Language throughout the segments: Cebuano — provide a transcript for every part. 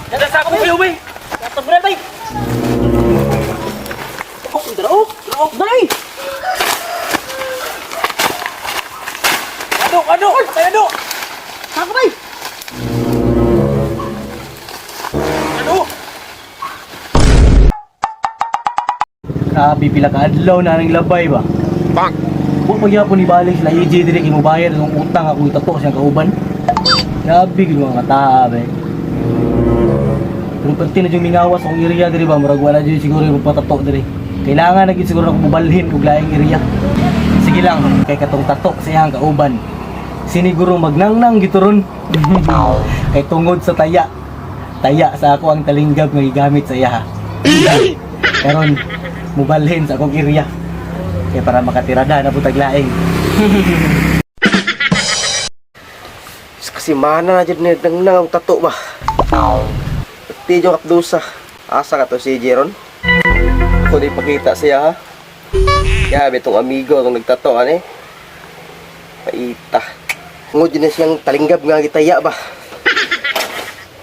Nasa ako kayo, bay. Yatag mo na, bay. Oh, dara oh. Dara, bay. Ano, ano? Ay, ano? Saan ka, bay? Ano? Grabe pila ka adlaw na ning labay ba. Bang! Wa pa gyapon ibalik sila EJ diri kay mobayad ang utang ako itato siyang kauban. Grabe gyud mga kataa be. Pero perti na jud mingawas akong area diri ba, murag wala jud siguro yung patato diri. Kailangan na gyud siguro ako mubalhin og laing area. Sige lang, kay katong tato sa iyang kauban. Siniguro magnangnang gituron. Kay tungod sa taya. Taya sa ako ang talinggab nga gigamit sa iya. Karon mubalhin sa akong area. Kay para makatirada na putag laing. Kasi mana na dyan nang nang ang tato ba? Pati yung kapdusa. Asa ka to si Jeron? Ako di pakita siya ha. Grabe itong amigo itong nagtato ani. Paita. Ngod yun na siyang talinggab nga gitaya ba?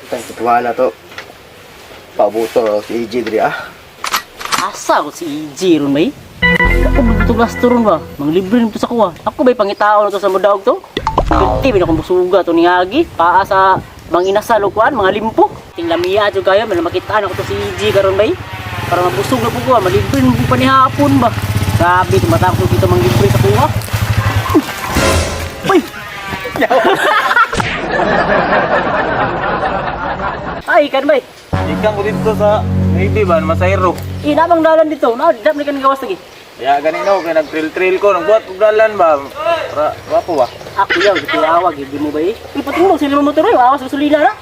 Itang tutuwa na to. Pabuto si EJ diri ah. Asa ko si EJ ron, bay? Ako magtuglas to ron ba? Manglibre nito sa kuha. Ako bay pangitao na to sa mudaog to? Pwede ba akong busuga to ni Agi? Paa sa mga inasal o kuan, mga limpo. Ting lamia jud kayo, may makitaan ako to si EJ karon bay. Para mabusog na po ko, malibre mo pa ni hapon ba? Grabe, tumatang ko dito manglibre sa kuha. Bay! Ay, kan bay. Ikan ko dito sa maybe ba, Masayro. Eh, namang dalan dito. Na, dap ni kan gawas lagi. Ya, ganino, kaya nag-trail-trail ko. Nagbuhat kong dalan ba? Para, wapo ba? Ako yaw, di ko awag, hindi mo ba eh? Ipatulong sila mo motor eh, awas gasolina na.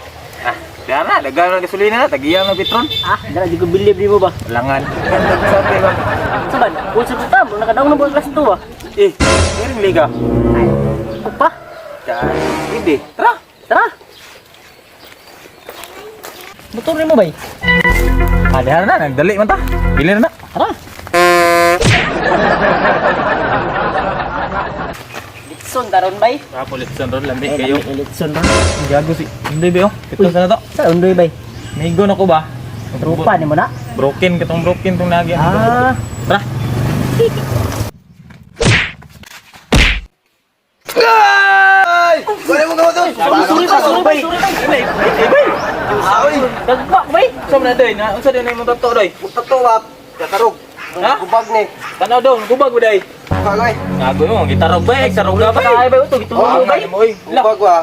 Ah, kaya na, lagyan ng gasolina na, tagiyang ng petron. Ah, dala di ko bilib di mo ba? Langan. Sabi ba? Saban, pulsa sa tam, nakadaong na buong klase to ah. Eh, meron liga. Upa, Kaya, hindi. Tara! tara. Motor ni mo ba eh? Ah, diha na, nagdali man ta. Bili na na. Tara. Litson daron bay. Rapo, litson ron, lamig kayo. Litson ron. Gago si, hindi ba oh? Ito sa na to. Sa undoy bay. Migo na ko ba? Trupa ni mo na. Broken, katong broken tong nagi. Ah. Tara. Wala mo gawa doon! Sorry ba, sorry bay, sorry bay. Dagba bay. Sa man na doy, na unsa doy na imong tato doy? Tato ba? Katarog. Ha? Gubag ni. Tanaw daw, gubag ba day? Kagoy. Gago mo, gitarog ba? Eh, tarog na ba? Ay bay uto gitulong Oh, bay. mo oy. Lah, Gubag ba?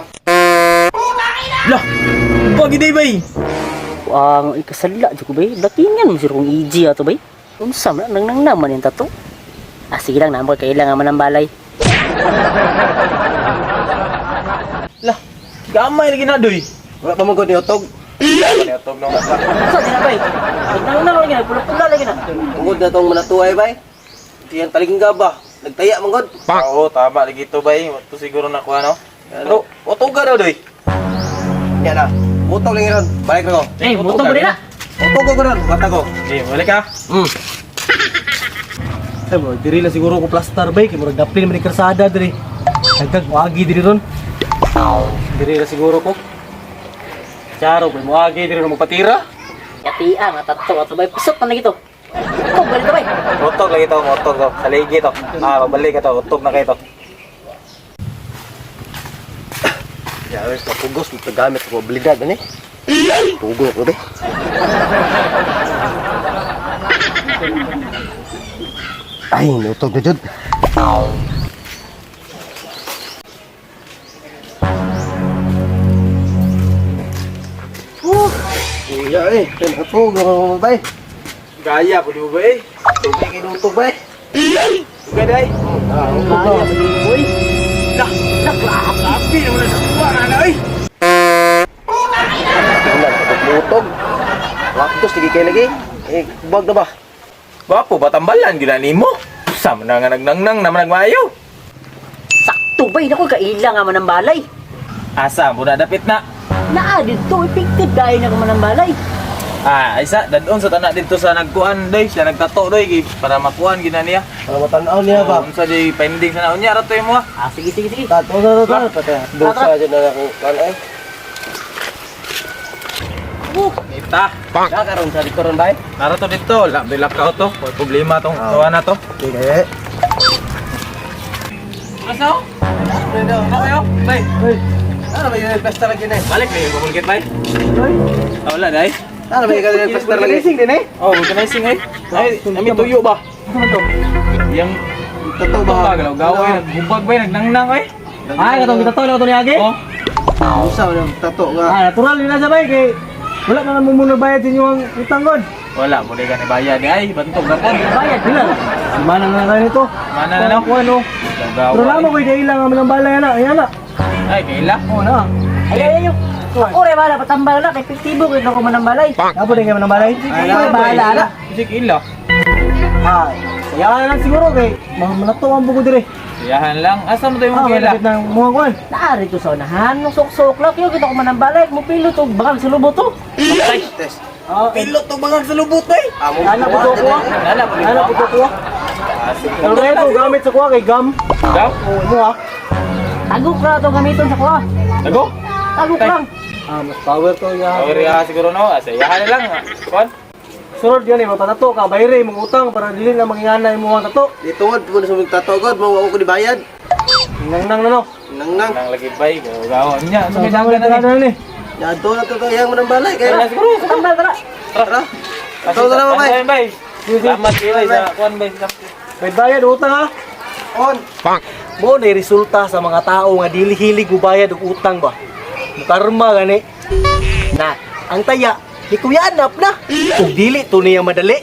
lah. Gubag gid bay. Ang ikasala jud ko bay. Datingan mo sir kung EG ato bay. Unsa man nang nang naman yung tato. Ah sige lang namo kailangan man ang balay. Lah, gamay lagi na doy. Wala pa man gud ni utog. Netog no. Unsa din na bay? Nang nang lagi na pula-pula lagi na. Tungod na tong manatuay bay. Diyang talinggab ba? Nagtaya man gud. Oo, tama lagi to bay. Wato siguro na kuha no. Pero otoga daw doy. Yan na. Utog lang ron. Balik na ko. Eh, mutong mo din na. Utog ko ron. Bata ko. Eh, balik ka. Ay, bro, diri lang siguro ko plaster bay kay murag daplin man ni kalsada diri. Dagdag moagi diri ron. Diri lang siguro ko. Charo, bay moagi diri ron magpatira. Kati ang tato ato bay pusot man lagi to. Utog balik to bay. Otog lagi to, otog to. Sa ligi to. Ah, pabalik ka to, otog na kayo to. Ya, wes kapugos mo pagamit ko obligat ani. Pugo ko be. Ay, nutog na jud. Iya eh, pinatug bay. Gaya po di mo bay. Tubig kinutog bay. Uga day. Ah, utog na. Uy, Lah, lah, grabe naman na sa kuha na oy. Tingnan, mutog. Waktos lagi kay lagi. Eh, bag na ba? Wapo ba tambalan gyud na nimo? Sa man nga nagnangnang naman nagmaayo. sakto bay nako kaila nga man ang balay. Asa mo na dapit na. Naa dito effective kayo na man ang balay. Ah, isa dadon sa tanak dito sa nagkuan doy, siya nagtato doy gi- para makuan gid na niya. Para matanaw niya ba? Oh, unsa day pending sa naon niya ra to imo ah. Ah sige sige sige. Tato na to. Patay. Dusa jud na ako kan eh. Oh, Ta. Na karon sa dito ron bay. Nara to dito, la bilakaw to. Way problema tong tuwa na to. Okay. Asa? Ano kayo? Bay. Ano ba yung pesta lagi na? Balik na yung kumulkit bay. Ah, wala day. Ano ba yung pesta lagi? din eh. Oh, vulcanizing ay. Ay, nami tuyo ba? Ano to? Yang Totoo ba? ba? Galaw-gaw ay, naghubag bay, nagnangnang ay. Ay, katong gitato na katong niagi. Oh, Usa man tato nga. Ah, natural yun na sabay kay wala na naman muna bayad sa inyong utang god. wala mo ka ni bayad ay, bantog na po. Bayad Pila? Mana nga kayo nito? Mana na no? Kuan no. Galaw-gaw. Pero namo ko'y kailang ang mga balay na. Ayan na. Ay, kaila. Oh na. Ay, ay, ay. Ako rin bahala, patambal na. Kay epektibo, kaya ako manambalay. Apo din kayo ng balay? Ay, bahala na. Sige, ila. Ah, sayahan na lang siguro kay manato ang buko dire. Siyahan lang. Asa mo tayo Ah, mong kaila? malapit na mga kuan. Naari to sa unahan, nung sok-sok lang. Kaya kita ko manambalay. Mupilo to, bakang salubo to. Test. Ah, Pilo to bangang sa lubot ay. Amo. Ana po to kuha. Nala po. Ana po to kuha. Pero ito gamit sa kuha kay gam. Daw? Oh, mo ah. Tagok na ito gamiton sa kuha. Tago? Tagok lang. Ah, mas power to ya. Power ya siguro no. Ah, sayahan na lang. Kuan. Sunod yan eh, mapatato ka, bayre mong utang para dili na mangingana imong mga tato. Dito po na sa mga tato god, mo ako ni bayad. Nang nang na no. Nang nang. Nang lagi bay, galaw-gaw. Nya, Sa sa may danggan danggan na na ni. ni. Yadto na to to yang manang balay kay. Tara siguro. Tambal, tara. Tara. Ato na lang bay. Bay. Salamat bay sa kuan bay. May bayad utang ha. On. Mo na resulta sa mga tao nga dili hilig mubayad og utang ba. Mukarma gani. Na, ang taya ni Kuya Anap na. Ug dili to niya madali.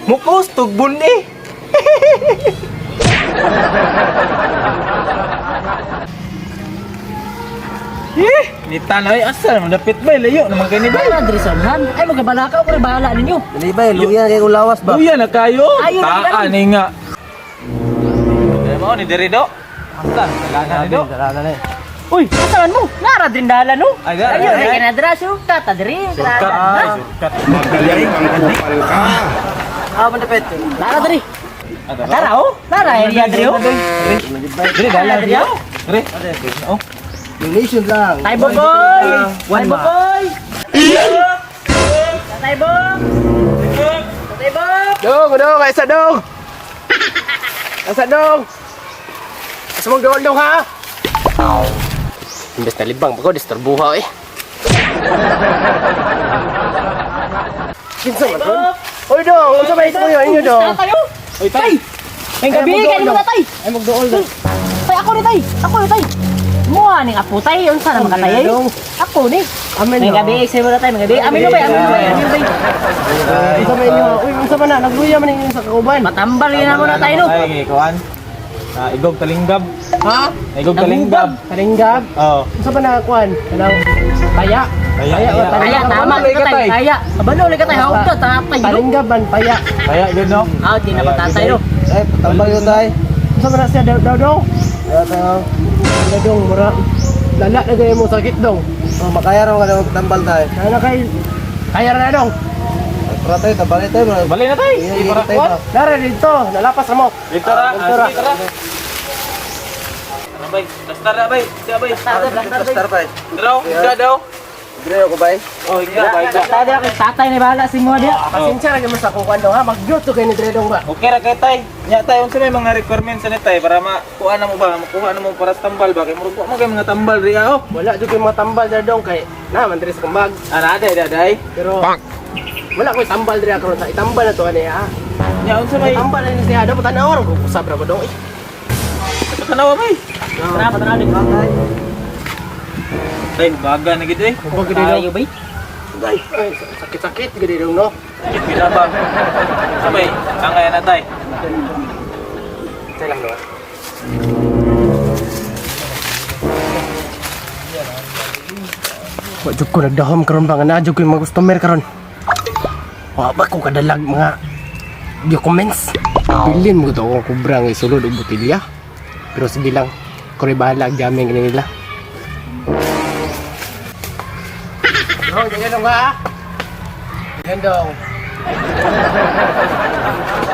Mukos tugbon eh. Eh, ni tanay asa man dapit bay layo naman kay ni bay. Bahala, diri sa unahan. Ay, magabala ka. Ako rin bahala ninyo. Dali bay, luya kay kung lawas ba. Luya na kayo. Ayo na, Taan ni nga. Mao ni diri do. Asa dalanan ni do. Uy, asahan mo? Nara din dala no? Ay, dara, Ayun, dara. ay, kinadra, surkat, adri. Surkat, ay surkat. Magaling ang kupal ka. Ah, mandapit. Nara diri. Nara oh. Nara area diri oh. Diri dala Nara diri oh. Diri. Oh. Donation lang. Tay boy. Tay boy. Tay boy. Tay boy. Dong, dong, ay sa dong. Asa dong. Asa mong doon dong ha? Imbes na libang pa ko, disturbuha eh. Kinsa man ron? Oy dong, unsa ba ito yun inyo dong? Tayo. Oy tay. May gabi kay mo na tay. Ay magdool dong. Tay ako ni tay. Ako ni tay. Mo aning apo tay, unsa na makatay ay? Ako ni. Amen. May gabi sa mo na tay, may gabi. Amin na bay, amin na bay, amin na bay. Unsa ba inyo? Uy, unsa ba na? Nagluya man inyo sa kauban. Matambal yun na mo na tay no. Ay kuan. Ah, igog talinggab. Ha? Igog talinggab. Kalinggab. Oh. Unsa ba na kuan? Kanang paya. Paya, Paya, paya. Kaya tama ka tay, kaya. Kabalo ulit ka tay, hawak ka tatay. no? Kalinggab man paya. Paya gud no. Ah, di na matatay no. Ay, patambal yun tay. Unsa ba na siya daw daw? Daw dong mura. Lala na gay mo sakit dong. Oh, makaya ra ka na tambal tay. Kana kay kaya ra na dong. Para tay tambal tay. Bali na tay. Para kuan. Nara dito, nalapas ra mo. Dito ra. Ah, sige, tara. Ano bay? Basta ra bay. Siya bay. Basta bay. Draw, higda daw. Dire ako bay. Oh, higda bay. higda. Tatay ako, tatay na bahala si mo dia. Pasensya ra gyud mo sa akong kuan dong ha. Magyot kay ni dire dong ba. Okay ra kay tay. Nya tay unsa may mga requirements ani tay para makuha na mo ba? Makuha na mo para sa tambal ba kay murag wa mo kay mga tambal ri oh. Wala jud kay mga tambal dire dong kay na man dire sa kumbag. Ara day day. Pero wala ko'y tambal dire karon sa itambal na to ani ha. Nya unsa may Tambal na ni siya dapat tanaw ra ko usab ra ko dong. Eh. tanawa bay. Tara, patanaw ni. Tay baga na gid eh. Kubag gid dong. Tayo bay. Ay, sakit-sakit gid dong no. Gid ba? Sabay, angay na tay. Say lang no. Wa jud ko nagdahom karon ba nga naa jud ko yung mga customer karon. Wa ba ko kadalag mga documents. Bilin mo to akong kubra nga isulod og botelya. Pero sige lang, kuray bahala ang gaming nila. Dong, dyan dong ha. Dyan dong.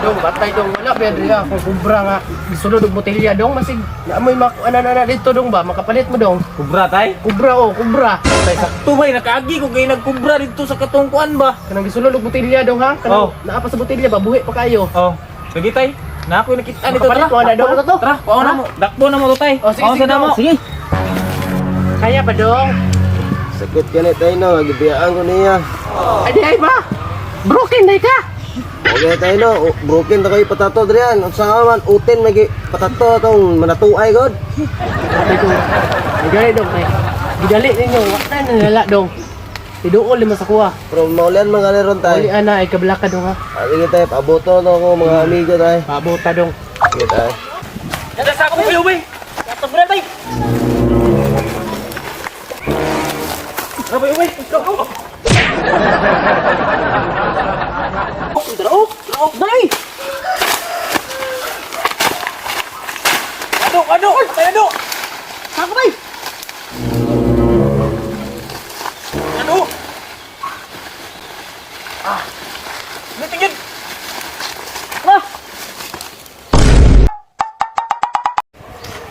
Dong, batay dong. Wala ba diri akong kubra nga gisulod og botelya dong. Masig naamoy makuha na na dito dong ba? Makapalit mo dong. Kubra tay. Kubra oh, kubra. Tay sakto bay nakaagi ko kay nagkubra dito sa katong kuan ba. Kanang gisulod og botelya dong ha. Kanang Oh. naa pa sa botelya ba buhi pa kayo. Oh, sige tay. Na ako nakita nito Makapalit tara. mo na dong. Tara, kuha na mo. Dakbo na mo to tay. Oh, sige, Kuha sige, na mo. Sige. Kaya ba dong? Sakit ka ni tayo no, gibiyaan ko niya. Ay di ay ba? Broken day ka. Okay tayo no, broken ta kayo patato driyan. Unsa nga man utin lagi patato tong manatuay god. Sabi ko, ay gani dong kay. Gidali ninyo, wa na nalala dong. Tiduol lima sa kuha. Pero maulian man gani ron Uli tay. ana ay kablaka dong ha. Ah, sige tay, paboto to ko mga amigo tay. Paabota dong. Sige tay. Nasa ko kayo bay. Tara bay. Tara bay, bay. Go, go. Tara oh. Tara oh. Dali. Ado, ado. Tay ado. Sako bay. Ado. Ah. Nitingin. Tara.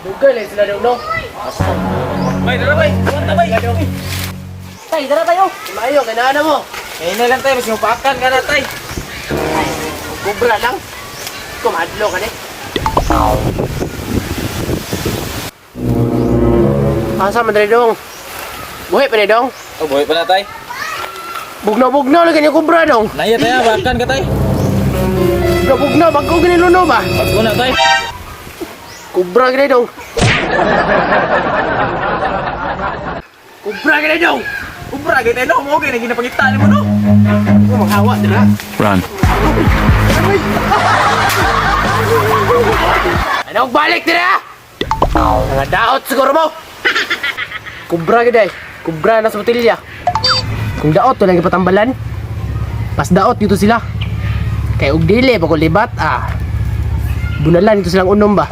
Dugay lang sila dong no. Bay, tara bay. Kuan ta bay. Tay, tara tayo. Maayo kay naa na mo. Ngayon na lang tay, mas mapakan ka na tay. Kubra lang. Kumadlo ka ni. Asa man diri dong? Buhi pa ni dong. Oh, buhay pa na tay. Bugnaw-bugnaw lagi ni kubra dong. Naya tayo, bakan ka tay. Bugnaw-bugnaw bago gani luno ba? Bago na tay. Kubra gani dong. Kubra gani dong. Kubra gay tayo no, mo gay na ginapangita nimo no. Ko manghawa dira. Run. Ano balik dira? Nga daot siguro mo. Kubra gid ay. Kubra na sa botelya. Kung daot wala gipatambalan. Pas daot dito sila. Kay og dili pa ko libat ah. Bunalan dito silang unom ba.